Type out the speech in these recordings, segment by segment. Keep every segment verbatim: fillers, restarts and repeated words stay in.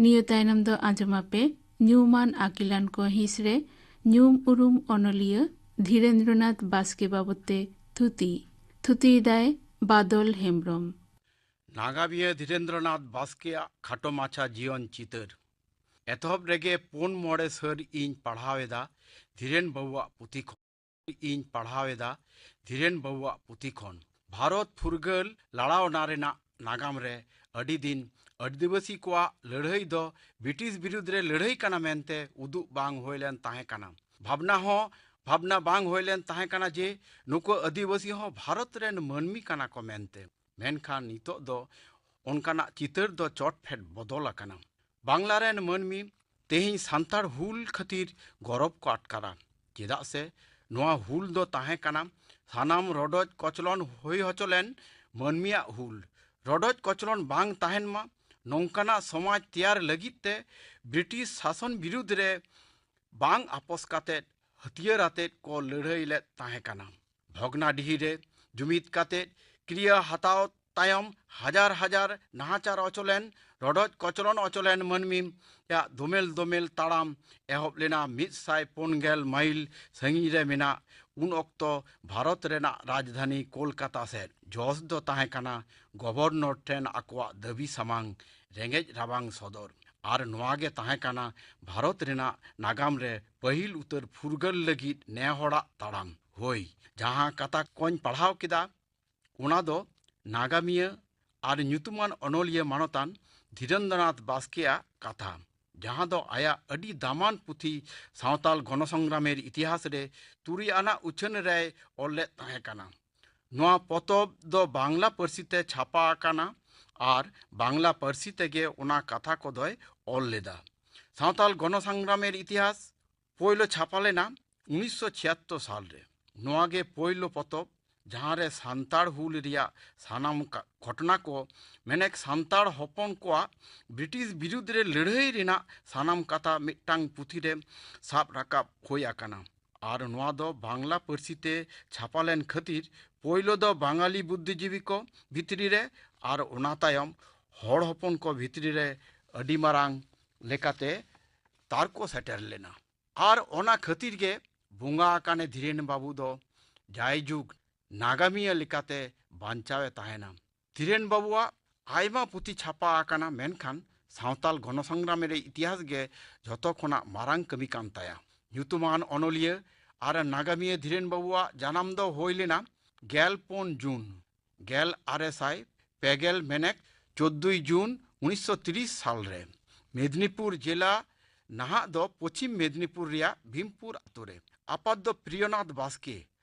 ᱱᱤᱭᱟᱹ ᱛᱟᱭᱱᱚᱢ ᱫᱚ ᱟᱸᱡᱚᱢ ᱟᱯᱮ ᱧᱩᱢᱟᱱ ᱟᱹᱠᱤᱞᱟᱱ ᱠᱚ ᱦᱤᱸᱥ ᱨᱮ ᱧᱩᱢ ᱩᱨᱩᱢ ᱚᱱᱚᱞᱤᱭᱟᱹ ᱫᱷᱤᱨᱮᱱᱫᱨᱚᱱᱟᱛᱷ ᱵᱟᱥᱠᱮ ᱵᱟᱵᱚᱛ ᱛᱮ ᱛᱷᱩᱛᱤ᱾ ᱛᱷᱩᱛᱤᱭᱮᱫᱟᱭ ᱵᱟᱫᱚᱞ ᱦᱮᱢᱵᱽᱨᱚᱢ᱾ ᱱᱟᱜᱟᱢᱤᱭᱟᱹ ᱫᱷᱤᱨᱮᱱᱫᱨᱚᱱᱟᱛᱷ ᱵᱟᱥᱠᱮᱭᱟᱜ ᱠᱷᱟᱴᱚ ᱢᱟᱪᱷᱟ ᱡᱤᱭᱚᱱ ᱪᱤᱛᱟᱹᱨ᱾ ᱮᱛᱚᱦᱚᱵ ᱨᱮᱜᱮ ᱯᱩᱱ ᱢᱚᱬᱮ ᱥᱟᱹᱨ ᱤᱧ ᱯᱟᱲᱦᱟᱣ ᱮᱫᱟ ᱫᱷᱤᱨᱮᱱ ᱵᱟᱹᱵᱩᱣᱟᱜ ᱯᱩᱛᱷᱤ ᱠᱷᱚᱱ᱾ ᱤᱧ ᱯᱟᱲᱦᱟᱣ ᱮᱫᱟ ᱫᱷᱤᱨᱮᱱ ᱵᱟᱹᱵᱩᱣᱟᱜ ᱯᱩᱛᱷᱤ ᱠᱷᱚᱱ᱾ ᱵᱷᱟᱨᱚᱛ ᱯᱷᱩᱨᱜᱟᱹᱞ ᱞᱟᱲᱟᱣᱱᱟ ᱨᱮᱱᱟᱜ ᱱᱟᱜᱟᱢ ᱨᱮ ᱟᱹᱰᱤ ᱫᱤᱱ ᱟᱹᱫᱤᱵᱟᱹᱥᱤ ᱠᱚᱣᱟᱜ ᱞᱟᱹᱲᱦᱟᱹᱭ ᱫᱚ ᱵᱨᱤᱴᱤᱥ ᱵᱤᱨᱩᱫᱽ ᱨᱮ ᱞᱟᱹᱲᱦᱟᱹᱭ ᱠᱟᱱᱟ ᱢᱮᱱᱛᱮ ᱩᱫᱩᱜ ᱵᱟᱝ ᱦᱩᱭ ᱞᱮᱱ ᱛᱟᱦᱮᱸ ᱠᱟᱱᱟ᱾ ᱵᱷᱟᱵᱽᱱᱟ ᱦᱚᱸ ᱵᱷᱟᱵᱽᱱᱟ ᱵᱟᱝ ᱦᱩᱭ ᱞᱮᱱ ᱛᱟᱦᱮᱸ ᱠᱟᱱᱟ ᱡᱮ ᱱᱩᱠᱩ ᱟᱹᱫᱤᱵᱟᱹᱥᱤ ᱦᱚᱸ ᱵᱷᱟᱨᱚᱛ ᱨᱮᱱ ᱢᱟᱹᱱᱢᱤ ᱠᱟᱱᱟ ᱠᱚ ᱢᱮᱱᱛᱮ᱾ ᱢᱮᱱᱠᱷᱟᱱ ᱱᱤᱛᱚᱜ ᱫᱚ ᱚᱱᱠᱟᱱᱟᱜ ᱪᱤᱛᱟᱹᱨ ᱫᱚ ᱪᱚᱴ ᱯᱷᱮᱰ ᱵᱚᱫᱚᱞ ᱟᱠᱟᱱᱟ᱾ ᱵᱟᱝᱞᱟ ᱨᱮᱱ ᱢᱟᱹᱱᱢᱤ ᱛᱮᱦᱮᱧ ᱥᱟᱱᱛᱟᱲ ᱦᱩᱞ ᱠᱷᱟᱹᱛᱤᱨ ᱜᱚᱨᱚᱵᱽ ᱠᱚ ᱟᱴᱠᱟᱨᱟ, ᱪᱮᱫᱟᱜ ᱥᱮ ᱱᱚᱣᱟ ᱦᱩᱞ ᱫᱚ ᱛᱟᱦᱮᱸ ᱠᱟᱱᱟ ᱥᱟᱱᱟᱢ ᱨᱚᱰᱚᱡ ᱠᱚᱪᱞᱚᱱ ᱦᱩᱭ ᱦᱚᱪᱚ ᱞᱮᱱ ᱢᱟᱹᱱᱢᱤᱭᱟᱜ ᱦᱩᱞ᱾ ᱨᱚᱰᱚᱡ ᱠᱚᱪᱞᱚᱱ ᱵᱟᱝ ᱛᱟᱦᱮᱱ ᱢᱟ, ᱱᱚᱝᱠᱟᱱᱟᱜ ᱥᱚᱢᱟᱡᱽ ᱛᱮᱭᱟᱨ ᱞᱟᱹᱜᱤᱫ ᱛᱮ ᱵᱨᱤᱴᱤᱥ ᱥᱟᱥᱚᱱ ᱵᱤᱨᱩᱫᱽ ᱨᱮ ᱵᱟᱝ ᱟᱯᱚᱥ ᱠᱟᱛᱮ ᱦᱟᱹᱛᱭᱟᱹᱨ ᱟᱛᱮᱫ ᱠᱚ ᱞᱟᱹᱲᱦᱟᱹᱭ ᱞᱮᱫ ᱛᱟᱦᱮᱸ ᱠᱟᱱᱟ᱾ ᱵᱷᱚᱜᱽᱱᱟᱰᱤᱦᱤ ᱨᱮ ᱡᱩᱢᱤᱫ ᱠᱟᱛᱮᱫ ᱠᱨᱤᱭᱟᱹ ᱦᱟᱛᱟᱣ ᱛᱟᱭᱚᱢ ᱦᱟᱡᱟᱨ ᱦᱟᱡᱟᱨ ᱱᱟᱦᱟᱪᱟᱨ ᱚᱪᱚᱞᱮᱱ, ᱨᱚᱰᱚᱡ ᱠᱚᱪᱞᱚᱱ ᱚᱪᱚᱞᱮᱱ ᱢᱟᱹᱱᱢᱤ ᱭᱟᱜ ᱫᱳᱢᱮᱞ ᱫᱳᱢᱮᱞ ᱛᱟᱲᱟᱢ ᱮᱦᱚᱵ ᱞᱮᱱᱟ ᱢᱤᱫ ᱥᱟᱭ ᱯᱩᱱ ᱜᱮᱞ ᱢᱟᱭᱤᱞ ᱥᱟᱺᱜᱤᱧ ᱨᱮ ᱢᱮᱱᱟᱜ ᱩᱱ ᱚᱠᱛᱚ ᱵᱷᱟᱨᱚᱛ ᱨᱮᱱᱟᱜ ᱨᱟᱡᱽᱫᱷᱟᱱᱤ ᱠᱳᱞᱠᱟᱛᱟ ᱥᱮᱫ᱾ ᱡᱚᱥ ᱫᱚ ᱛᱟᱦᱮᱸ ᱠᱟᱱᱟ ᱜᱚᱵᱷᱚᱨᱱᱚᱨ ᱴᱷᱮᱱ ᱟᱠᱚᱣᱟᱜ ᱫᱟᱹᱵᱤ ᱥᱟᱢᱟᱝ ᱨᱮᱸᱜᱮᱡ ᱨᱟᱵᱟᱝ ᱥᱚᱫᱚᱨ᱾ ᱟᱨ ᱱᱚᱣᱟ ᱜᱮ ᱛᱟᱦᱮᱸ ᱠᱟᱱᱟ ᱵᱷᱟᱨᱚᱛ ᱨᱮᱱᱟᱜ ᱱᱟᱜᱟᱢ ᱨᱮ ᱯᱟᱹᱦᱤᱞ ᱩᱛᱟᱹᱨ ᱯᱷᱩᱨᱜᱟᱹᱞ ᱞᱟᱹᱜᱤᱫ ᱱᱮ ᱦᱚᱲᱟᱜ ᱛᱟᱲᱟᱢ᱾ ᱦᱳᱭ, ᱡᱟᱦᱟᱸ ᱠᱟᱛᱷᱟ ᱠᱚᱧ ᱯᱟᱲᱦᱟᱣ ᱠᱮᱫᱟ, ᱚᱱᱟ ᱫᱚ ᱱᱟᱜᱟᱢᱤᱭᱟᱹ ᱟᱨ ᱧᱩᱛᱩᱢᱟᱱ ᱚᱱᱚᱞᱤᱭᱟᱹ ᱢᱟᱱᱚᱛᱟᱱ ᱫᱷᱤᱨᱮᱱᱫᱨᱚᱱᱟᱛᱷ ᱵᱟᱥᱠᱮᱭᱟᱜ ᱠᱟᱛᱷᱟ, ᱡᱟᱦᱟᱸ ᱫᱚ ᱟᱭᱟᱜ ᱟᱹᱰᱤ ᱫᱟᱢᱟᱱ ᱯᱩᱛᱷᱤ ᱥᱟᱶᱛᱟᱞ ᱜᱚᱱᱚᱥᱚᱝᱜᱨᱟᱢᱮᱨ ᱤᱛᱤᱦᱟᱥ ᱨᱮ ᱛᱩᱨᱩᱭ ᱟᱱᱟᱜ ᱩᱪᱷᱟᱹᱱ ᱨᱮᱭ ᱚᱞ ᱞᱮᱫ ᱛᱟᱦᱮᱸ ᱠᱟᱱᱟ᱾ ᱱᱚᱣᱟ ᱯᱚᱛᱚᱵ ᱫᱚ ᱵᱟᱝᱞᱟ ᱯᱟᱹᱨᱥᱤ ᱛᱮ ᱪᱷᱟᱯᱟ ᱟᱠᱟᱱᱟ ᱟᱨ ᱵᱟᱝᱞᱟ ᱯᱟᱹᱨᱥᱤ ᱛᱮᱜᱮ ᱚᱱᱟ ᱠᱟᱛᱷᱟ ᱠᱚᱫᱚᱭ ᱚᱞ ᱞᱮᱫᱟ᱾ ᱥᱟᱶᱛᱟᱞ ᱜᱚᱱᱚᱥᱚᱝᱜᱨᱟᱢᱮᱨ ᱤᱛᱤᱦᱟᱥ ᱯᱳᱭᱞᱳ ᱪᱷᱟᱯᱟ ᱞᱮᱱᱟ ᱩᱱᱤᱥᱥᱚ ᱪᱷᱤᱭᱟᱛᱛᱳᱨ ᱥᱟᱞ ᱨᱮ᱾ ᱱᱚᱣᱟ ᱜᱮ ᱯᱳᱭᱞᱳ ᱯᱚᱛᱚᱵ, ᱡᱟᱦᱟᱸ ᱨᱮ ᱥᱟᱱᱛᱟᱲ ᱦᱩᱞ ᱨᱮᱭᱟᱜ ᱥᱟᱱᱟᱢ ᱠᱟ-, ᱜᱷᱚᱴᱚᱱᱟ ᱠᱚ, ᱢᱮᱱᱮᱠ ᱥᱟᱱᱛᱟᱲ ᱦᱚᱯᱚᱱ ᱠᱚᱣᱟᱜ ᱵᱨᱤᱴᱤᱥ ᱵᱤᱨᱩᱫᱽ ᱨᱮ ᱞᱟᱹᱲᱦᱟᱹᱭ ᱨᱮᱱᱟᱜ ᱥᱟᱱᱟᱢ ᱠᱟᱛᱷᱟ ᱢᱤᱫᱴᱟᱝ ᱯᱩᱛᱷᱤ ᱨᱮ ᱥᱟᱵ ᱨᱟᱠᱟᱵ ᱦᱩᱭ ᱟᱠᱟᱱᱟ᱾ ᱟᱨ ᱱᱚᱣᱟ ᱫᱚ ᱵᱟᱝᱞᱟ ᱯᱟᱹᱨᱥᱤ ᱛᱮ ᱪᱷᱟᱯᱟ ᱞᱮᱱ ᱠᱷᱟᱹᱛᱤᱨ ᱯᱳᱭᱞᱳ ᱫᱚ ᱵᱟᱝᱟᱞᱤ ᱵᱩᱫᱽᱫᱷᱤᱡᱤᱵᱤ ᱠᱚ ᱵᱷᱤᱛᱨᱤ ᱨᱮ ᱟᱨ ᱚᱱᱟ ᱛᱟᱭᱚᱢ ᱦᱚᱲ ᱦᱚᱯᱚᱱ ᱠᱚ ᱵᱷᱤᱛᱨᱤ ᱨᱮ ᱟᱹᱰᱤ ᱢᱟᱨᱟᱝ ᱞᱮᱠᱟᱛᱮ ᱛᱟᱨᱠᱚ ᱥᱮᱴᱮᱨ ᱞᱮᱱᱟ᱾ ᱟᱨ ᱚᱱᱟ ᱠᱷᱟᱹᱛᱤᱨ ᱜᱮ ᱵᱚᱸᱜᱟ ᱟᱠᱟᱱᱮ ᱫᱷᱤᱨᱮᱱ ᱵᱟᱹᱵᱩ ᱫᱚ ᱡᱟᱭᱡᱩᱜᱽ ᱱᱟᱜᱟᱢᱤᱭᱟᱹ ᱞᱮᱠᱟᱛᱮ ᱵᱟᱧᱪᱟᱣ ᱮ ᱛᱟᱦᱮᱱᱟ᱾ ᱫᱷᱤᱨᱮᱱ ᱵᱟᱹᱵᱩᱣᱟᱜ ᱟᱭᱢᱟ ᱯᱩᱛᱷᱤ ᱪᱷᱟᱯᱟ ᱟᱠᱟᱱᱟ, ᱢᱮᱱᱠᱷᱟᱱ ᱥᱟᱶᱛᱟᱞ ᱜᱚᱱᱚᱥᱚᱝᱜᱨᱟᱢ ᱨᱮ ᱤᱛᱤᱦᱟᱥ ᱜᱮ ᱡᱷᱚᱛᱚ ᱠᱷᱚᱱᱟᱜ ᱢᱟᱨᱟᱝ ᱠᱟᱹᱢᱤ ᱠᱟᱱ ᱛᱟᱭᱟ᱾ ᱧᱩᱛᱩᱢᱟᱱ ᱚᱱᱚᱞᱤᱭᱟᱹ ᱟᱨ ᱱᱟᱜᱟᱢᱤᱭᱟᱹ ᱫᱷᱤᱨᱮᱱ ᱵᱟᱹᱵᱩᱣᱟᱜ ᱡᱟᱱᱟᱢ ᱫᱚ ᱦᱩᱭ ᱞᱮᱱᱟ ᱜᱮᱞ ᱯᱩᱱ ᱡᱩᱱ ᱜᱮᱞ ᱟᱨᱮ ᱥᱟᱭ ᱯᱮ ᱜᱮᱞ, ᱢᱮᱱᱮᱠ ᱪᱳᱫᱫᱳᱭ ᱡᱩᱱ ᱩᱱᱤᱥᱥᱚ ᱛᱤᱨᱤᱥ ᱥᱟᱞ ᱨᱮ ᱢᱮᱫᱽᱱᱤᱯᱩᱨ ᱡᱮᱞᱟ, ᱱᱟᱦᱟᱜ ᱫᱚ ᱯᱚᱪᱷᱤᱢ ᱢᱮᱫᱽᱱᱤᱯᱩᱨ ᱨᱮᱭᱟᱜ ᱵᱷᱤᱢᱯᱩᱨ ᱟᱛᱳ ᱨᱮ᱾ ᱟᱯᱟᱛ ᱫᱚ ᱯᱨᱤᱭᱚᱱᱟᱛᱷ ᱵᱟᱥᱠᱮ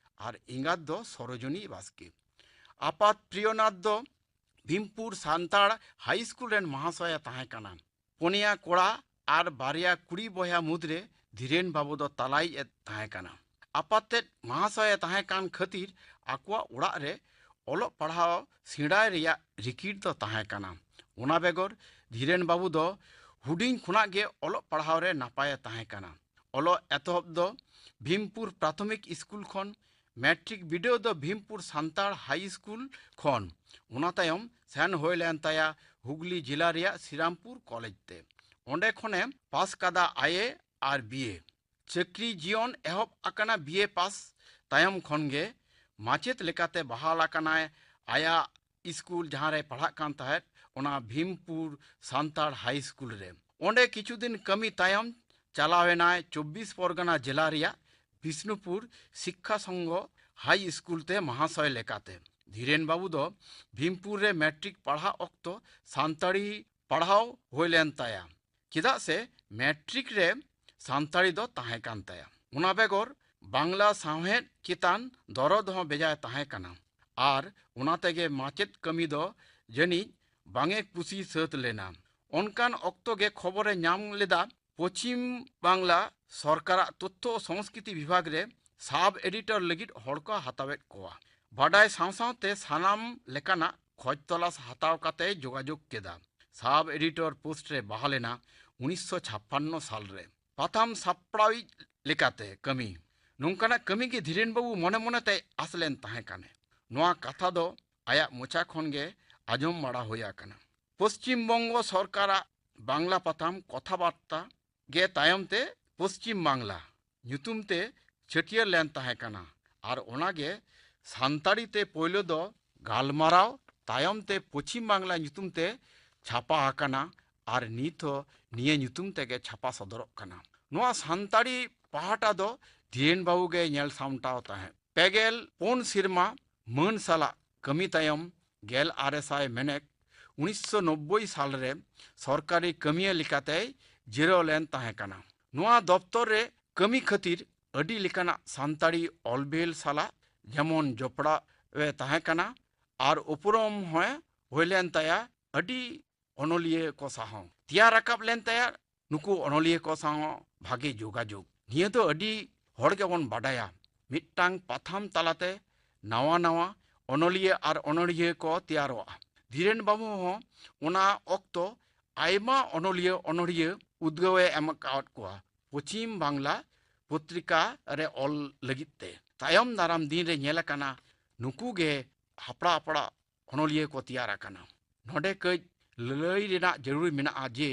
ᱟᱨ ᱮᱸᱜᱟᱛ ᱫᱚ ᱥᱚᱨᱳᱡᱚᱱᱤ ᱵᱟᱥᱠᱮ᱾ ᱟᱯᱟᱛ ᱯᱨᱤᱭᱚᱱᱟᱛᱷ ᱫᱚ ᱵᱷᱤᱢᱯᱩᱨ ᱥᱟᱱᱛᱟᱲ ᱦᱟᱭ ᱥᱠᱩᱞ ᱨᱮᱱ ᱢᱟᱦᱟᱥᱚᱭ ᱮ ᱛᱟᱦᱮᱸ ᱠᱟᱱᱟ᱾ ᱯᱩᱱᱭᱟ ᱠᱚᱲᱟ ᱟᱨ ᱵᱟᱨᱭᱟ ᱠᱩᱲᱤ ᱵᱚᱭᱦᱟ ᱢᱩᱫᱽᱨᱮ ᱫᱷᱤᱨᱮᱱ ᱵᱟᱹᱵᱩ ᱫᱚ ᱛᱟᱞᱟᱭᱤᱡ ᱮ ᱛᱟᱦᱮᱸ ᱠᱟᱱᱟ᱾ ᱟᱯᱟᱛ ᱛᱮᱫ ᱢᱟᱦᱟᱥᱚᱭ ᱮ ᱛᱟᱦᱮᱸ ᱠᱟᱱ ᱠᱷᱟᱹᱛᱤᱨ ᱟᱠᱚᱣᱟᱜ ᱚᱲᱟᱜ ᱨᱮ ᱚᱞᱚᱜ ᱯᱟᱲᱦᱟᱣ ᱥᱮᱬᱟᱭ ᱨᱮᱭᱟᱜ ᱨᱤᱠᱤᱲ ᱫᱚ ᱛᱟᱦᱮᱸ ᱠᱟᱱᱟ᱾ ᱚᱱᱟ ᱵᱮᱜᱚᱨ ᱫᱷᱤᱨᱮᱱ ᱵᱟᱹᱵᱩ ᱫᱚ ᱦᱩᱰᱤᱧ ᱠᱷᱚᱱᱟᱜ ᱜᱮ ᱚᱞᱚᱜ ᱯᱟᱲᱦᱟᱣ ᱨᱮ ᱱᱟᱯᱟᱭ ᱮ ᱛᱟᱦᱮᱸ ᱠᱟᱱᱟ᱾ ᱚᱞᱚᱜ ᱮᱛᱚᱦᱚᱵ ᱫᱚ ᱵᱷᱤᱢᱯᱩᱨ ᱯᱨᱟᱛᱷᱚᱢᱤᱠ ᱥᱠᱩᱞ ᱠᱷᱚᱱ, ᱢᱮᱴᱨᱤᱠ ᱵᱤᱰᱟᱹᱣ ᱫᱚ ᱵᱷᱤᱢᱯᱩᱨ ᱥᱟᱱᱛᱟᱲ ᱦᱟᱭ ᱥᱠᱩᱞ ᱠᱷᱚᱱ᱾ ᱚᱱᱟ ᱛᱟᱭᱚᱢ ᱥᱮᱱ ᱦᱩᱭ ᱞᱮᱱ ᱛᱟᱭᱟ ᱦᱩᱜᱽᱞᱤ ᱡᱮᱞᱟ ᱨᱮᱭᱟᱜ ᱥᱨᱤᱨᱟᱢᱯᱩᱨ ᱠᱚᱞᱮᱡᱽ ᱛᱮ᱾ ᱚᱸᱰᱮ ᱠᱷᱚᱱᱮ ᱯᱟᱥ ᱠᱟᱫᱟ ᱟᱭᱮ ᱟᱨ ᱵᱤᱭᱮ᱾ ᱪᱟᱹᱠᱨᱤ ᱡᱤᱭᱚᱱ ᱮᱦᱚᱵ ᱟᱠᱟᱱᱟ ᱵᱤᱭᱮ ᱯᱟᱥ ᱛᱟᱭᱚᱢ ᱠᱷᱚᱱ ᱜᱮ᱾ ᱢᱟᱪᱮᱛ ᱞᱮᱠᱟᱛᱮ ᱵᱟᱦᱟᱞ ᱟᱠᱟᱱᱟᱭ ᱟᱭᱟᱜ ᱥᱠᱩᱞ ᱡᱟᱦᱟᱸ ᱨᱮᱭ ᱯᱟᱲᱦᱟᱜ ᱠᱟᱱ ᱛᱟᱦᱮᱸᱫ, ᱚᱱᱟ ᱵᱷᱤᱢᱯᱩᱨ ᱥᱟᱱᱛᱟᱲ ᱦᱟᱭ ᱥᱠᱩᱞ ᱨᱮ᱾ ᱚᱸᱰᱮ ᱠᱤᱪᱷᱩ ᱫᱤᱱ ᱠᱟᱹᱢᱤ ᱛᱟᱭᱚᱢ ᱪᱟᱞᱟᱣ ᱮᱱᱟᱭ ᱪᱚᱵᱵᱤᱥ ᱯᱚᱨᱜᱟᱱᱟ ᱡᱮᱞᱟ ᱨᱮᱭᱟᱜ ᱵᱤᱥᱱᱩᱯᱩᱨ ᱥᱤᱠᱠᱷᱟ ᱥᱚᱝᱜᱷᱚ ᱦᱟᱭ ᱥᱠᱩᱞ ᱛᱮ ᱢᱟᱦᱟᱥᱚᱭ ᱞᱮᱠᱟᱛᱮ᱾ ᱫᱷᱤᱨᱮᱱ ᱵᱟᱹᱵᱩ ᱫᱚ ᱵᱷᱤᱢᱯᱩᱨ ᱨᱮ ᱢᱮᱴᱨᱤᱠ ᱯᱟᱲᱦᱟᱜ ᱚᱠᱛᱚ ᱥᱟᱱᱛᱟᱲᱤ ᱯᱟᱲᱦᱟᱣ ᱦᱩᱭ ᱞᱮᱱ ᱛᱟᱭᱟ, ᱪᱮᱫᱟᱜ ᱥᱮ ᱢᱮᱴᱨᱤᱠ ᱨᱮ ᱥᱟᱱᱛᱟᱲᱤ ᱫᱚ ᱛᱟᱦᱮᱸ ᱠᱟᱱ ᱛᱟᱭᱟ᱾ ᱚᱱᱟ ᱵᱮᱜᱚᱨ ᱵᱟᱝᱞᱟ ᱥᱟᱶᱦᱮᱫ ᱪᱮᱛᱟᱱ ᱫᱚᱨᱚᱫ ᱦᱚᱸ ᱵᱮᱡᱟᱭ ᱛᱟᱦᱮᱸ ᱠᱟᱱᱟ ᱟᱨ ᱚᱱᱟ ᱛᱮᱜᱮ ᱢᱟᱪᱮᱫ ᱠᱟᱹᱢᱤ ᱫᱚ ᱡᱟᱹᱱᱤᱡ ᱵᱟᱝ ᱮ ᱠᱩᱥᱤ ᱥᱟᱹᱛ ᱞᱮᱱᱟ᱾ ᱚᱱᱠᱟᱱ ᱚᱠᱛᱚ ᱜᱮ ᱠᱷᱚᱵᱚᱨᱮ ᱧᱟᱢ ᱞᱮᱫᱟ ᱯᱚᱪᱷᱤᱢ ᱵᱟᱝᱞᱟ ᱥᱚᱨᱠᱟᱨᱟᱜ ᱛᱚᱛᱛᱷᱚ ᱥᱚᱝᱥᱠᱨᱤᱛᱤ ᱵᱤᱵᱷᱟᱜᱽ ᱨᱮ ᱥᱟᱵ ᱮᱰᱤᱴᱚᱨ ᱞᱟᱹᱜᱤᱫ ᱦᱚᱲ ᱠᱚ ᱦᱟᱛᱟᱣᱮᱫ ᱠᱚᱣᱟ᱾ ᱵᱟᱰᱟᱭ ᱥᱟᱶ ᱥᱟᱶᱛᱮ ᱥᱟᱱᱟᱢ ᱞᱮᱠᱟᱱᱟᱜ ᱠᱷᱚᱡᱽ ᱛᱚᱞᱟᱥ ᱦᱟᱛᱟᱣ ᱠᱟᱛᱮᱭ ᱡᱳᱜᱟᱡᱳᱜᱽ ᱠᱮᱫᱟ᱾ ᱥᱟᱵ ᱮᱰᱤᱴᱚᱨ ᱯᱳᱥᱴ ᱨᱮ ᱵᱟᱦᱟᱞ ᱮᱱᱟ ᱩᱱᱤᱥᱥᱚ ᱪᱷᱟᱯᱯᱟᱱᱱᱚ ᱥᱟᱞ ᱨᱮ᱾ ᱯᱟᱛᱷᱟᱢ ᱥᱟᱯᱲᱟᱣᱤᱡ ᱞᱮᱠᱟᱛᱮ ᱠᱟᱹᱢᱤ᱾ ᱱᱚᱝᱠᱟᱱᱟᱜ ᱠᱟᱹᱢᱤ ᱜᱮ ᱫᱷᱤᱨᱮᱱ ᱵᱟᱹᱵᱩ ᱢᱚᱱᱮ ᱢᱚᱱᱮ ᱛᱮᱭ ᱟᱸᱥ ᱞᱮᱱ ᱛᱟᱦᱮᱸ ᱠᱟᱱᱮ᱾ ᱱᱚᱣᱟ ᱠᱟᱛᱷᱟ ᱫᱚ ᱟᱭᱟᱜ ᱢᱚᱪᱟ ᱠᱷᱚᱱ ᱜᱮ ᱟᱸᱡᱚᱢ ᱵᱟᱲᱟ ᱦᱩᱭ ᱟᱠᱟᱱᱟ᱾ ᱯᱚᱥᱪᱤᱢ ᱵᱚᱝᱜᱚ ᱥᱚᱨᱠᱟᱨᱟᱜ ᱵᱟᱝᱞᱟ ᱯᱟᱛᱷᱟᱢ ᱠᱚᱛᱷᱟᱵᱟᱨᱛᱟ ᱜᱮ ᱛᱟᱭᱚᱢ ᱛᱮ ᱯᱚᱥᱪᱤᱢ ᱵᱟᱝᱞᱟ ᱧᱩᱛᱩᱢ ᱛᱮ ᱪᱷᱟᱹᱴᱭᱟᱹᱨ ᱞᱮᱱ ᱛᱟᱦᱮᱸ ᱠᱟᱱᱟ᱾ ᱟᱨ ᱚᱱᱟ ᱜᱮ ᱥᱟᱱᱛᱟᱲᱤ ᱛᱮ ᱯᱳᱭᱞᱳ ᱫᱚ ᱜᱟᱞᱢᱟᱨᱟᱣ, ᱛᱟᱭᱚᱢ ᱛᱮ ᱯᱚᱪᱷᱤᱢ ᱵᱟᱝᱞᱟ ᱧᱩᱛᱩᱢ ᱛᱮ ᱪᱷᱟᱯᱟ ᱟᱠᱟᱱᱟ᱾ ᱟᱨ ᱱᱤᱛ ᱦᱚᱸ ᱱᱤᱭᱟᱹ ᱧᱩᱛᱩᱢ ᱛᱮᱜᱮ ᱪᱷᱟᱯᱟ ᱥᱚᱫᱚᱨᱚᱜ ᱠᱟᱱᱟ᱾ ᱱᱚᱣᱟ ᱥᱟᱱᱛᱟᱲᱤ ᱯᱟᱦᱴᱟ ᱫᱚ ᱫᱷᱤᱨᱮᱱ ᱵᱟᱹᱵᱩ ᱜᱮ ᱧᱮᱞ ᱥᱟᱢᱴᱟᱣ ᱛᱟᱦᱮᱸᱫ᱾ ᱯᱮᱜᱮᱞ ᱯᱩᱱ ᱥᱮᱨᱢᱟ ᱢᱟᱹᱱ ᱥᱟᱞᱟᱜ ᱠᱟᱹᱢᱤ ᱛᱟᱭᱚᱢ ᱜᱮᱞ ᱟᱨᱮ ᱥᱟᱭ ᱢᱮᱱᱮᱠ ᱩᱱᱤᱥᱥᱚ ᱱᱚᱵᱵᱳᱭ ᱥᱟᱞ ᱨᱮ ᱥᱚᱨᱠᱟᱨᱤ ᱠᱟᱹᱢᱤᱭᱟᱹ ᱞᱮᱠᱟᱛᱮᱭ ᱡᱤᱨᱟᱹᱣ ᱞᱮᱱ ᱛᱟᱦᱮᱸ ᱠᱟᱱᱟ᱾ ᱱᱚᱣᱟ ᱫᱚᱯᱛᱚᱨ ᱨᱮ ᱠᱟᱹᱢᱤ ᱠᱷᱟᱹᱛᱤᱨ ᱟᱹᱰᱤ ᱞᱮᱠᱟᱱᱟᱜ ᱥᱟᱱᱛᱟᱲᱤ ᱚᱞᱵᱮᱞ ᱥᱟᱞᱟᱜ ᱡᱮᱢᱚᱱ ᱡᱚᱯᱲᱟᱣ ᱮ ᱛᱟᱦᱮᱸ ᱠᱟᱱᱟ ᱟᱨ ᱩᱯᱨᱩᱢ ᱦᱚᱸ ᱦᱩᱭ ᱞᱮᱱ ᱛᱟᱭᱟ ᱟᱹᱰᱤ ᱚᱱᱚᱞᱤᱭᱟᱹ ᱠᱚ ᱥᱟᱶ ᱦᱚᱸ᱾ ᱛᱮᱭᱟᱨ ᱨᱟᱠᱟᱵ ᱞᱮᱱ ᱛᱟᱭᱟ ᱱᱩᱠᱩ ᱚᱱᱚᱞᱤᱭᱟᱹ ᱠᱚ ᱥᱟᱶ ᱦᱚᱸ ᱵᱷᱟᱜᱮ ᱡᱳᱜᱟᱡᱳᱜᱽ᱾ ᱱᱤᱭᱟᱹ ᱫᱚ ᱟᱹᱰᱤ ᱦᱚᱲ ᱜᱮᱵᱚᱱ ᱵᱟᱰᱟᱭᱟ, ᱢᱤᱫᱴᱟᱝ ᱯᱟᱛᱷᱟᱢ ᱛᱟᱞᱟᱛᱮ ᱱᱟᱣᱟ ᱱᱟᱣᱟ ᱚᱱᱚᱞᱤᱭᱟᱹ ᱟᱨ ᱚᱱᱚᱲᱦᱤᱭᱟᱹ ᱠᱚ ᱛᱮᱭᱟᱨᱚᱜᱼᱟ᱾ ᱫᱷᱤᱨᱮᱱ ᱵᱟᱹᱵᱩ ᱦᱚᱸ ᱚᱱᱟ ᱚᱠᱛᱚ ᱟᱭᱢᱟ ᱚᱱᱚᱞᱤᱭᱟᱹ ᱚᱱᱚᱲᱦᱤᱭᱟᱹ ᱩᱫᱽᱜᱟᱹᱣ ᱮ ᱮᱢ ᱟᱠᱟᱫ ᱠᱚᱣᱟ ᱯᱚᱪᱷᱤᱢ ᱵᱟᱝᱞᱟ ᱯᱚᱛᱨᱤᱠᱟ ᱨᱮ ᱚᱞ ᱞᱟᱹᱜᱤᱫ ᱛᱮ᱾ ᱛᱟᱭᱚᱢ ᱫᱟᱨᱟᱢ ᱫᱤᱱ ᱨᱮ ᱧᱮᱞ ᱟᱠᱟᱱᱟ ᱱᱩᱠᱩ ᱜᱮ ᱦᱟᱯᱲᱟ ᱦᱟᱯᱲᱟ ᱚᱱᱚᱞᱤᱭᱟᱹ ᱠᱚ ᱛᱮᱭᱟᱨ ᱟᱠᱟᱱᱟ᱾ ᱱᱚᱰᱮ ᱠᱟᱹᱡ ᱞᱟᱹᱞᱟᱹᱭ ᱨᱮᱱᱟᱜ ᱡᱟᱹᱨᱩᱲ ᱢᱮᱱᱟᱜᱼᱟ ᱡᱮ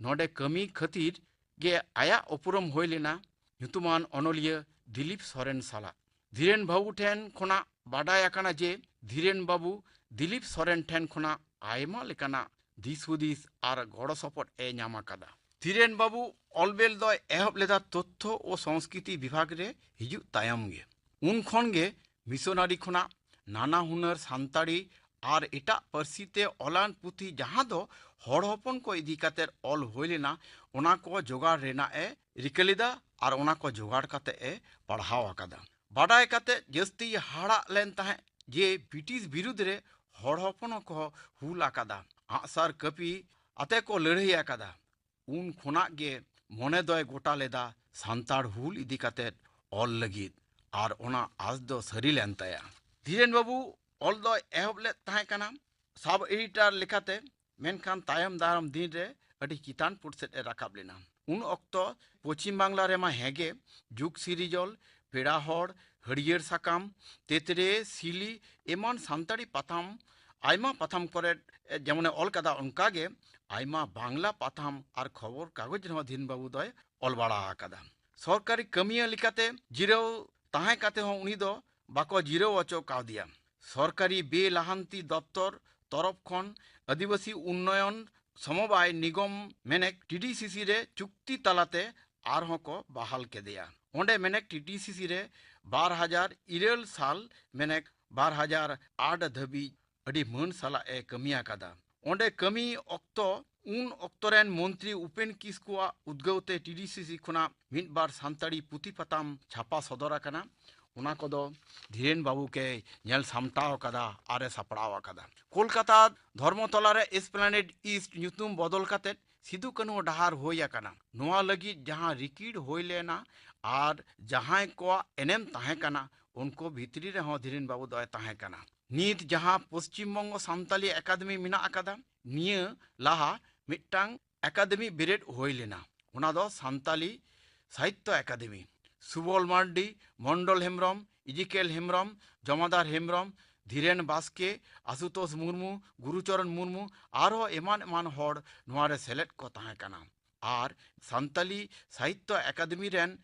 ᱱᱚᱰᱮ ᱠᱟᱹᱢᱤ ᱠᱷᱟᱹᱛᱤᱨ ᱜᱮ ᱟᱭᱟᱜ ᱩᱯᱨᱩᱢ ᱦᱩᱭ ᱞᱮᱱᱟ ᱧᱩᱛᱩᱢᱟᱱ ᱚᱱᱚᱞᱤᱭᱟᱹ ᱫᱤᱞᱤᱯ ᱥᱚᱨᱮᱱ ᱥᱟᱞᱟᱜ᱾ ᱫᱷᱤᱨᱮᱱ ᱵᱟᱹᱵᱩ ᱴᱷᱮᱱ ᱠᱷᱚᱱᱟᱜ ᱵᱟᱰᱟᱭ ᱟᱠᱟᱱᱟ ᱡᱮ ᱫᱷᱤᱨᱮᱱ ᱵᱟᱹᱵᱩ ᱫᱤᱞᱤᱯ ᱥᱚᱨᱮᱱ ᱴᱷᱮᱱ ᱠᱷᱚᱱᱟᱜ ᱟᱭᱢᱟ ᱞᱮᱠᱟᱱᱟᱜ ᱫᱤᱥ ᱦᱩᱫᱤᱥ ᱟᱨ ᱜᱚᱲᱚ ᱥᱚᱯᱚᱦᱚᱫ ᱮ ᱧᱟᱢ ᱟᱠᱟᱫᱟ᱾ ᱫᱷᱤᱨᱮᱱ ᱵᱟᱹᱵᱩ ᱚᱞᱵᱮᱞ ᱫᱚᱭ ᱮᱦᱚᱵ ᱞᱮᱫᱟ ᱛᱚᱛᱛᱷᱚ ᱳ ᱥᱚᱝᱥᱠᱨᱤᱛᱤ ᱵᱤᱵᱷᱟᱜᱽ ᱨᱮ ᱦᱤᱡᱩᱜ ᱛᱟᱭᱚᱢ ᱜᱮ᱾ ᱩᱱ ᱠᱷᱚᱱ ᱜᱮ ᱢᱤᱥᱚᱱᱟᱨᱤ ᱠᱷᱚᱱᱟᱜ ᱱᱟᱱᱟ ᱦᱩᱱᱟᱹᱨ ᱥᱟᱱᱛᱟᱲᱤ ᱟᱨ ᱮᱴᱟᱜ ᱯᱟᱹᱨᱥᱤ ᱛᱮ ᱚᱞᱟᱱ ᱯᱩᱛᱷᱤ ᱡᱟᱦᱟᱸ ᱫᱚ ᱦᱚᱲ ᱦᱚᱯᱚᱱ ᱠᱚ ᱤᱫᱤ ᱠᱟᱛᱮ ᱚᱞ ᱦᱩᱭ ᱞᱮᱱᱟ, ᱚᱱᱟ ᱠᱚ ᱡᱚᱜᱟᱲ ᱨᱮᱱᱟᱜ ᱮ ᱨᱤᱠᱟᱹ ᱞᱮᱫᱟ ᱟᱨ ᱚᱱᱟ ᱠᱚ ᱡᱚᱜᱟᱲ ᱠᱟᱛᱮ ᱮ ᱯᱟᱲᱦᱟᱣ ᱟᱠᱟᱫᱟ᱾ ᱵᱟᱰᱟᱭ ᱠᱟᱛᱮ ᱡᱟᱹᱥᱛᱤ ᱦᱟᱦᱟᱲᱟᱜ ᱞᱮᱱ ᱛᱟᱦᱮᱸᱫ ᱡᱮ ᱵᱨᱤᱴᱤᱥ ᱵᱤᱨᱩᱫᱽ ᱨᱮ ᱦᱚᱲ ᱦᱚᱯᱚᱱ ᱦᱚᱸᱠᱚ ᱦᱩᱞ ᱟᱠᱟᱫᱟ, ᱟᱜᱼᱥᱟᱨ ᱠᱟᱹᱯᱤ ᱟᱛᱮ ᱠᱚ ᱞᱟᱹᱲᱦᱟᱹᱭ ᱟᱠᱟᱫᱟ᱾ ᱩᱱ ᱠᱷᱚᱱᱟᱜ ᱜᱮ ᱢᱚᱱᱮ ᱫᱚᱭ ᱜᱚᱴᱟ ᱞᱮᱫᱟ ᱥᱟᱱᱛᱟᱲ ᱦᱩᱞ ᱤᱫᱤ ᱠᱟᱛᱮ ᱚᱞ ᱞᱟᱹᱜᱤᱫ, ᱟᱨ ᱚᱱᱟ ᱟᱥ ᱫᱚ ᱥᱟᱹᱨᱤ ᱞᱮᱱ ᱛᱟᱭᱟ᱾ ᱫᱷᱤᱨᱮᱱ ᱵᱟᱹᱵᱩ ᱚᱞ ᱫᱚᱭ ᱮᱦᱚᱵ ᱞᱮᱫ ᱛᱟᱦᱮᱸ ᱠᱟᱱᱟ ᱥᱟᱵ ᱮᱰᱤᱴᱚᱨ ᱞᱮᱠᱟᱛᱮ, ᱢᱮᱱᱠᱷᱟᱱ ᱛᱟᱭᱚᱢ ᱫᱟᱨᱟᱢ ᱫᱤᱱ ᱨᱮ ᱟᱹᱰᱤ ᱪᱮᱛᱟᱱ ᱯᱩᱴ ᱥᱮᱫ ᱮ ᱨᱟᱠᱟᱵ ᱞᱮᱱᱟ᱾ ᱩᱱ ᱚᱠᱛᱚ ᱯᱚᱪᱷᱤᱢ ᱵᱟᱝᱞᱟ ᱨᱮᱢᱟ ᱦᱮᱸᱜᱮ ᱡᱩᱜᱽ ᱥᱤᱨᱤᱡᱚᱞ, ᱯᱮᱲᱟ ᱦᱚᱲ, ᱦᱟᱹᱨᱭᱟᱹᱲ ᱥᱟᱠᱟᱢ, ᱛᱮᱛᱨᱮ, ᱥᱤᱞᱤ ᱮᱢᱟᱱ ᱥᱟᱱᱛᱟᱲᱤ ᱯᱟᱛᱷᱟᱢ, ᱟᱭᱢᱟ ᱯᱟᱛᱷᱟᱢ ᱠᱚᱨᱮ ᱡᱮᱢᱚᱱᱮ ᱚᱞ ᱠᱟᱫᱟ, ᱚᱱᱠᱟᱜᱮ ᱟᱭᱢᱟ ᱵᱟᱝᱞᱟ ᱯᱟᱛᱷᱟᱢ ᱟᱨ ᱠᱷᱚᱵᱚᱨ ᱠᱟᱜᱚᱡᱽ ᱨᱮᱦᱚᱸ ᱫᱷᱤᱨᱮᱱ ᱵᱟᱹᱵᱩ ᱫᱚᱭ ᱚᱞ ᱵᱟᱲᱟ ᱟᱠᱟᱫᱟ᱾ ᱥᱚᱨᱠᱟᱨᱤ ᱠᱟᱹᱢᱤᱭᱟᱹ ᱞᱮᱠᱟᱛᱮ ᱡᱤᱨᱟᱹᱣ ᱛᱟᱦᱮᱸ ᱠᱟᱛᱮ ᱦᱚᱸ ᱩᱱᱤ ᱫᱚ ᱵᱟᱠᱚ ᱡᱤᱨᱟᱹᱣ ᱦᱚᱪᱚ ᱠᱟᱣᱫᱮᱭᱟ᱾ ᱥᱚᱨᱠᱟᱨᱤ ᱵᱮᱼᱞᱟᱦᱟᱱᱛᱤ ᱫᱚᱯᱛᱚᱨ ᱛᱚᱨᱚᱯ ᱠᱷᱚᱱ ᱟᱹᱫᱤᱵᱟᱹᱥᱤ ᱩᱱᱱᱚᱭᱚᱱ ᱥᱚᱢᱚᱵᱟᱭ ᱱᱤᱜᱚᱢ, ᱢᱮᱱᱮᱠ, ᱴᱤᱰᱤᱥᱤᱥᱤ ᱨᱮ ᱪᱩᱠᱛᱤ ᱛᱟᱞᱟᱛᱮ ᱟᱨᱦᱚᱸ ᱠᱚ ᱵᱟᱦᱟᱞ ᱠᱮᱫᱮᱭᱟ᱾ ᱚᱸᱰᱮ, ᱢᱮᱱᱮᱠ, ᱴᱤᱰᱤᱥᱤᱥᱤ ᱨᱮ ᱵᱟᱨ ᱦᱟᱡᱟᱨ ᱤᱨᱟᱹᱞ ᱥᱟᱞ, ᱢᱮᱱᱮᱠ, ᱵᱟᱨ ᱦᱟᱡᱟᱨ ᱟᱴ ᱫᱷᱟᱹᱵᱤᱡ ᱟᱹᱰᱤ ᱢᱟᱹᱱ ᱥᱟᱞᱟᱜ ᱮ ᱠᱟᱹᱢᱤ ᱟᱠᱟᱫᱟ᱾ ᱚᱸᱰᱮ ᱠᱟᱹᱢᱤ ᱚᱠᱛᱚ, ᱩᱱ ᱚᱠᱛᱚ ᱨᱮᱱ ᱢᱚᱱᱛᱨᱤ ᱩᱯᱮᱱ ᱠᱤᱥᱠᱩᱣᱟᱜ ᱩᱫᱽᱜᱟᱹᱣ ᱛᱮ ᱴᱤᱰᱤᱥᱤᱥᱤ ᱠᱷᱚᱱᱟᱜ ᱢᱤᱫ ᱵᱟᱨ ᱥᱟᱱᱛᱟᱲᱤ ᱯᱩᱛᱷᱤ ᱯᱟᱛᱟᱢ ᱪᱷᱟᱯᱟ ᱥᱚᱫᱚᱨ ᱟᱠᱟᱱᱟ᱾ ᱚᱱᱟ ᱠᱚᱫᱚ ᱫᱷᱤᱨᱮᱱ ᱵᱟᱹᱵᱩ ᱜᱮᱭ ᱧᱮᱞ ᱥᱟᱢᱴᱟᱣ ᱟᱠᱟᱫᱟ ᱟᱨ ᱮ ᱥᱟᱯᱲᱟᱣ ᱟᱠᱟᱫᱟ᱾ ᱠᱳᱞᱠᱟᱛᱟ ᱫᱷᱚᱨᱢᱚᱛᱚᱞᱟ ᱨᱮ ᱮᱥᱯᱞᱮᱱᱮᱰ ᱤᱥᱴ ᱧᱩᱛᱩᱢ ᱵᱚᱫᱚᱞ ᱠᱟᱛᱮ ᱥᱤᱫᱩ ᱠᱟᱹᱱᱦᱩ ᱰᱟᱦᱟᱨ ᱦᱩᱭ ᱟᱠᱟᱱᱟ᱾ ᱱᱚᱣᱟ ᱞᱟᱹᱜᱤᱫ ᱡᱟᱦᱟᱸ ᱨᱤᱠᱤᱲ ᱦᱩᱭ ᱞᱮᱱᱟ ᱟᱨ ᱡᱟᱦᱟᱸᱭ ᱠᱚᱣᱟᱜ ᱮᱱᱮᱢ ᱛᱟᱦᱮᱸ ᱠᱟᱱᱟ, ᱩᱱᱠᱩ ᱵᱷᱤᱛᱨᱤ ᱨᱮᱦᱚᱸ ᱫᱷᱤᱨᱮᱱ ᱵᱟᱹᱵᱩ ᱫᱚᱭ ᱛᱟᱦᱮᱸ ᱠᱟᱱᱟ᱾ ᱱᱤᱛ ᱡᱟᱦᱟᱸ ᱯᱚᱥᱪᱤᱢ ᱵᱚᱝᱜᱚ ᱥᱟᱱᱛᱟᱞᱤ ᱮᱠᱟᱰᱮᱢᱤ ᱢᱮᱱᱟᱜ ᱟᱠᱟᱫᱟ, ᱱᱤᱭᱟᱹ ᱞᱟᱦᱟ ᱢᱤᱫᱴᱟᱝ ᱮᱠᱟᱰᱮᱢᱤ ᱵᱮᱨᱮᱫ ᱦᱩᱭ ᱞᱮᱱᱟ᱾ ᱚᱱᱟ ᱫᱚ ᱥᱟᱱᱛᱟᱞᱤ ᱥᱟᱦᱤᱛᱛᱚ ᱮᱠᱟᱰᱮᱢᱤ᱾ ᱥᱩᱵᱚᱞ ᱢᱟᱨᱰᱤ, ᱢᱚᱱᱰᱚᱞ ᱦᱮᱢᱵᱨᱚᱢ, ᱤᱡᱤᱠᱮᱞ ᱦᱮᱢᱵᱨᱚᱢ, ᱡᱚᱢᱟᱫᱟᱨ ᱦᱮᱢᱵᱨᱚᱢ, ᱫᱷᱤᱨᱮᱱ ᱵᱟᱥᱠᱮ, ᱟᱥᱩᱛᱳᱥ ᱢᱩᱨᱢᱩ, ᱜᱩᱨᱩᱪᱚᱨᱚᱱ ᱢᱩᱨᱢᱩ, ᱟᱨᱦᱚᱸ ᱮᱢᱟᱱ ᱮᱢᱟᱱ ᱦᱚᱲ ᱱᱚᱣᱟ ᱨᱮ ᱥᱮᱞᱮᱫ ᱠᱚ ᱛᱟᱦᱮᱸ ᱠᱟᱱᱟ᱾ ᱟᱨ ᱥᱟᱱᱛᱟᱞᱤ ᱥᱟᱦᱤᱛᱛᱚ ᱮᱠᱟᱰᱮᱢᱤ ᱨᱮᱱ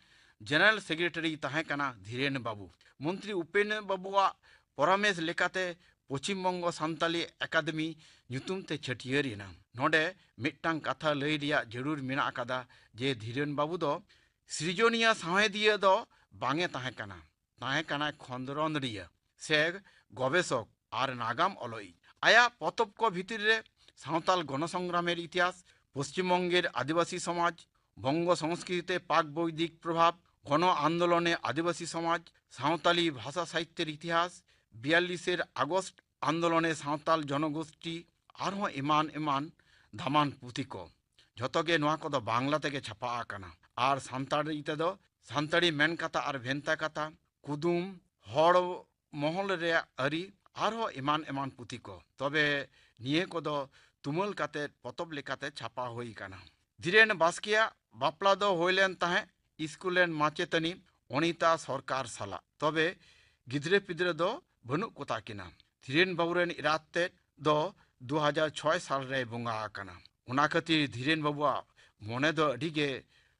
ᱡᱮᱱᱟᱨᱮᱞ ᱥᱮᱠᱨᱮᱴᱟᱨᱤ ᱛᱟᱦᱮᱸ ᱠᱟᱱᱟ ᱫᱷᱤᱨᱮᱱ ᱵᱟᱹᱵᱩ᱾ ᱢᱚᱱᱛᱨᱤ ᱩᱯᱮᱱ ᱵᱟᱹᱵᱩᱣᱟᱜ ᱯᱚᱨᱟᱢᱮᱥ ᱞᱮᱠᱟᱛᱮ ᱯᱚᱪᱷᱤᱢ ᱵᱚᱝᱜᱚ ᱥᱟᱱᱛᱟᱞᱤ ᱮᱠᱟᱰᱮᱢᱤ ᱧᱩᱛᱩᱢ ᱛᱮ ᱪᱷᱟᱹᱴᱭᱟᱹᱨ ᱮᱱᱟ᱾ ᱱᱚᱰᱮ ᱢᱤᱫᱴᱟᱝ ᱠᱟᱛᱷᱟ ᱞᱟᱹᱭ ᱨᱮᱭᱟᱜ ᱡᱟᱹᱨᱩᱲ ᱢᱮᱱᱟᱜ ᱟᱠᱟᱫᱟ ᱡᱮ ᱫᱷᱤᱨᱮᱱ ᱵᱟᱹᱵᱩ ᱫᱚ ᱥᱨᱤᱡᱚᱱᱤᱭᱟᱹ ᱥᱟᱶᱦᱮᱫᱤᱭᱟᱹ ᱫᱚ ᱵᱟᱝ ᱮ ᱛᱟᱦᱮᱸ ᱠᱟᱱᱟ, ᱛᱟᱦᱮᱸ ᱠᱟᱱᱟᱭ ᱠᱷᱚᱸᱫᱽᱨᱚᱸᱫᱽᱤᱭᱟᱹ ᱥᱮ ᱜᱚᱵᱮᱥᱚᱠ ᱟᱨ ᱱᱟᱜᱟᱢ ᱚᱞᱚᱭᱤᱡ᱾ ᱟᱭᱟᱜ ᱯᱚᱛᱚᱵ ᱠᱚ ᱵᱷᱤᱛᱤᱨ ᱨᱮ ᱥᱟᱶᱛᱟᱞ ᱜᱚᱱᱚᱥᱚᱝᱜᱨᱟᱢᱮᱨ ᱤᱛᱤᱦᱟᱥ, ᱯᱚᱥᱪᱤᱢ ᱵᱚᱝᱜᱮᱨ ᱟᱹᱫᱤᱵᱟᱹᱥᱤ ᱥᱚᱢᱟᱡᱽ, ᱵᱚᱝᱜᱚ ᱥᱚᱝᱥᱠᱨᱤᱛᱤ ᱯᱟᱠ ᱵᱳᱭᱫᱤᱠ ᱯᱨᱚᱵᱷᱟᱵᱽ, ᱜᱚᱱᱚ ᱟᱱᱫᱳᱞᱚᱱᱮ ᱟᱹᱫᱤᱵᱟᱹᱥᱤ ᱥᱚᱢᱟᱡᱽ, ᱥᱟᱶᱛᱟᱞᱤ ᱵᱷᱟᱥᱟ ᱥᱟᱦᱤᱛᱛᱮᱨ ᱤᱛᱤᱦᱟᱥ, ᱵᱤᱭᱟᱞᱞᱤᱥᱮᱨ ᱟᱜᱚᱥᱴ ᱟᱱᱫᱳᱞᱚᱱᱮ ᱥᱟᱶᱛᱟᱞ ᱡᱚᱱᱚᱜᱳᱥᱴᱤ, ᱟᱨᱦᱚᱸ ᱮᱢᱟᱱ ᱮᱢᱟᱱ ᱫᱟᱢᱟᱱ ᱯᱩᱛᱷᱤ ᱠᱚ᱾ ᱡᱷᱚᱛᱚ ᱜᱮ ᱱᱚᱣᱟ ᱠᱚᱫᱚ ᱵᱟᱝᱞᱟ ᱛᱮᱜᱮ ᱪᱷᱟᱯᱟ ᱟᱠᱟᱱᱟ᱾ ᱟᱨ ᱥᱟᱱᱛᱟᱲᱤ ᱛᱮᱫᱚ ᱥᱟᱱᱛᱟᱲᱤ ᱢᱮᱱ ᱠᱟᱛᱷᱟ ᱟᱨ ᱵᱷᱮᱱᱛᱟ ᱠᱟᱛᱷᱟ, ᱠᱩᱫᱩᱢ, ᱦᱚᱲ ᱢᱚᱦᱚᱞ ᱨᱮᱭᱟᱜ ᱟᱹᱨᱤ, ᱟᱨᱦᱚᱸ ᱮᱢᱟᱱ ᱮᱢᱟᱱ ᱯᱩᱛᱷᱤ ᱠᱚ᱾ ᱛᱚᱵᱮ ᱱᱤᱭᱟᱹ ᱠᱚᱫᱚ ᱛᱩᱢᱟᱹᱞ ᱠᱟᱛᱮ ᱯᱚᱛᱚᱵ ᱞᱮᱠᱟᱛᱮ ᱪᱷᱟᱯᱟ ᱦᱩᱭ ᱟᱠᱟᱱᱟ᱾ ᱫᱷᱤᱨᱮᱱ ᱵᱟᱥᱠᱮᱭᱟᱜ ᱵᱟᱯᱞᱟ ᱫᱚ ᱦᱩᱭ ᱞᱮᱱ ᱛᱟᱦᱮᱸᱫ ᱤᱥᱠᱩᱞ ᱨᱮᱱ ᱢᱟᱪᱮᱛᱟᱹᱱᱤ ᱚᱱᱤᱛᱟ ᱥᱚᱨᱠᱟᱨ ᱥᱟᱞᱟᱜ᱾ ᱛᱚᱵᱮ ᱜᱤᱫᱽᱨᱟᱹ ᱯᱤᱫᱽᱨᱟᱹ ᱫᱚ ᱵᱟᱹᱱᱩᱜ ᱠᱚᱛᱟ ᱠᱤᱱᱟ᱾ ᱫᱷᱤᱨᱮᱱ ᱵᱟᱹᱵᱩ ᱨᱮᱱ ᱮᱨᱟᱛ ᱛᱮᱫ ᱫᱚ ᱫᱩ ᱦᱟᱡᱟᱨ ᱪᱷᱚᱭ ᱥᱟᱞ ᱨᱮᱭ ᱵᱚᱸᱜᱟ ᱟᱠᱟᱱᱟ᱾ ᱚᱱᱟ ᱠᱷᱟᱹᱛᱤᱨ ᱫᱷᱤᱨᱮᱱ ᱵᱟᱹᱵᱩᱣᱟᱜ ᱢᱚᱱᱮ ᱫᱚ ᱟᱹᱰᱤ ᱜᱮ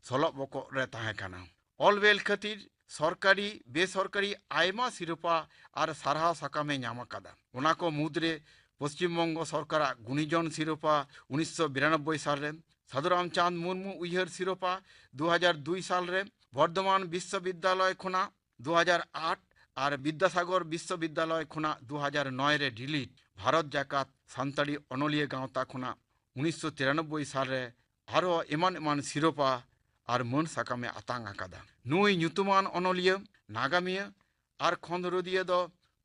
ᱥᱚᱞᱚᱜ ᱵᱚᱠᱚᱜ ᱨᱮ ᱛᱟᱦᱮᱸ ᱠᱟᱱᱟ᱾ ᱚᱞ ᱵᱮᱞ ᱠᱷᱟᱹᱛᱤᱨ ᱥᱚᱨᱠᱟᱨᱤ ᱵᱮᱥᱚᱨᱠᱟᱨᱤ ᱟᱭᱢᱟ ᱥᱤᱨᱯᱟ ᱟᱨ ᱥᱟᱨᱦᱟᱣ ᱥᱟᱠᱟᱢᱮ ᱧᱟᱢ ᱟᱠᱟᱫᱟ᱾ ᱚᱱᱟ ᱠᱚ ᱢᱩᱫᱽᱨᱮ ᱯᱚᱥᱪᱤᱢ ᱵᱚᱝᱜᱚ ᱥᱚᱨᱠᱟᱨᱟᱜ ᱜᱩᱱᱤᱡᱚᱱ ᱥᱤᱨᱯᱟ ᱩᱱᱤᱥᱥᱚ ᱵᱤᱨᱟᱱᱚᱵᱵᱳᱭ ᱥᱟᱞ ᱨᱮ, ᱥᱟᱫᱷᱩ ᱨᱟᱢᱪᱟᱸᱫᱽ ᱢᱩᱨᱢᱩ ᱩᱭᱦᱟᱹᱨ ᱥᱤᱨᱯᱟ ᱫᱩ ᱦᱟᱡᱟᱨ ᱫᱩᱭ ᱥᱟᱞ ᱨᱮ, ᱵᱚᱨᱫᱷᱚᱢᱟᱱ ᱵᱤᱥᱥᱚᱵᱤᱫᱽᱫᱟᱞᱚᱭ ᱠᱷᱚᱱᱟᱜ ᱫᱩ ᱦᱟᱡᱟᱨ ᱟᱴ ᱟᱨ ᱵᱤᱫᱽᱫᱟᱥᱟᱜᱚᱨ ᱵᱤᱥᱥᱚᱵᱤᱫᱽᱫᱟᱞᱚᱭ ᱠᱷᱚᱱᱟᱜ ᱫᱩ ᱦᱟᱡᱟᱨ ᱱᱚᱭ ᱨᱮ ᱰᱤᱞᱤᱴ, ᱵᱷᱟᱨᱚᱛ ᱡᱟᱠᱟᱛ ᱥᱟᱱᱛᱟᱲᱤ ᱚᱱᱚᱞᱤᱭᱟᱹ ᱜᱟᱶᱛᱟ ᱠᱷᱚᱱᱟᱜ ᱩᱱᱤᱥᱥᱚ ᱛᱤᱨᱟᱱᱚᱵᱵᱳᱭ ᱥᱟᱞ ᱨᱮ ᱟᱨᱦᱚᱸ ᱮᱢᱟᱱ ᱮᱢᱟᱱ ᱥᱤᱨᱯᱟ ᱟᱨ ᱢᱟᱹᱱ ᱥᱟᱠᱟᱢᱮ ᱟᱛᱟᱝ ᱟᱠᱟᱫᱟ᱾ ᱱᱩᱭ ᱧᱩᱛᱩᱢᱟᱱ ᱚᱱᱚᱞᱤᱭᱟᱹ, ᱱᱟᱜᱟᱢᱤᱭᱟᱹ ᱟᱨ ᱠᱷᱚᱸᱫᱽᱨᱚᱸᱫᱤᱭᱟᱹ ᱫᱚ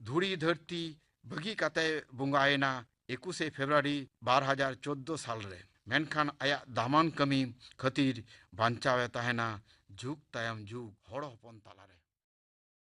ᱫᱷᱩᱲᱤ ᱫᱷᱟᱹᱨᱛᱤ ᱵᱟᱹᱜᱤ ᱠᱟᱛᱮᱭ ᱵᱚᱸᱜᱟᱭᱮᱱᱟ ᱮᱠᱩᱥᱮ ᱯᱷᱮᱵᱽᱨᱩᱣᱟᱨᱤ ᱵᱟᱨ ᱦᱟᱡᱟᱨ ᱪᱳᱫᱽᱫᱳ ᱥᱟᱞ ᱨᱮ᱾ ᱢᱮᱱᱠᱷᱟᱱ ᱟᱭᱟᱜ ᱫᱟᱢᱟᱱ ᱠᱟᱹᱢᱤ ᱠᱷᱟᱹᱛᱤᱨ ᱵᱟᱧᱪᱟᱣᱮ ᱛᱟᱦᱮᱱᱟ ᱡᱩᱜᱽ ᱛᱟᱭᱚᱢ ᱡᱩᱜᱽ ᱦᱚᱲ ᱦᱚᱯᱚᱱ ᱛᱟᱞᱟᱨᱮ᱾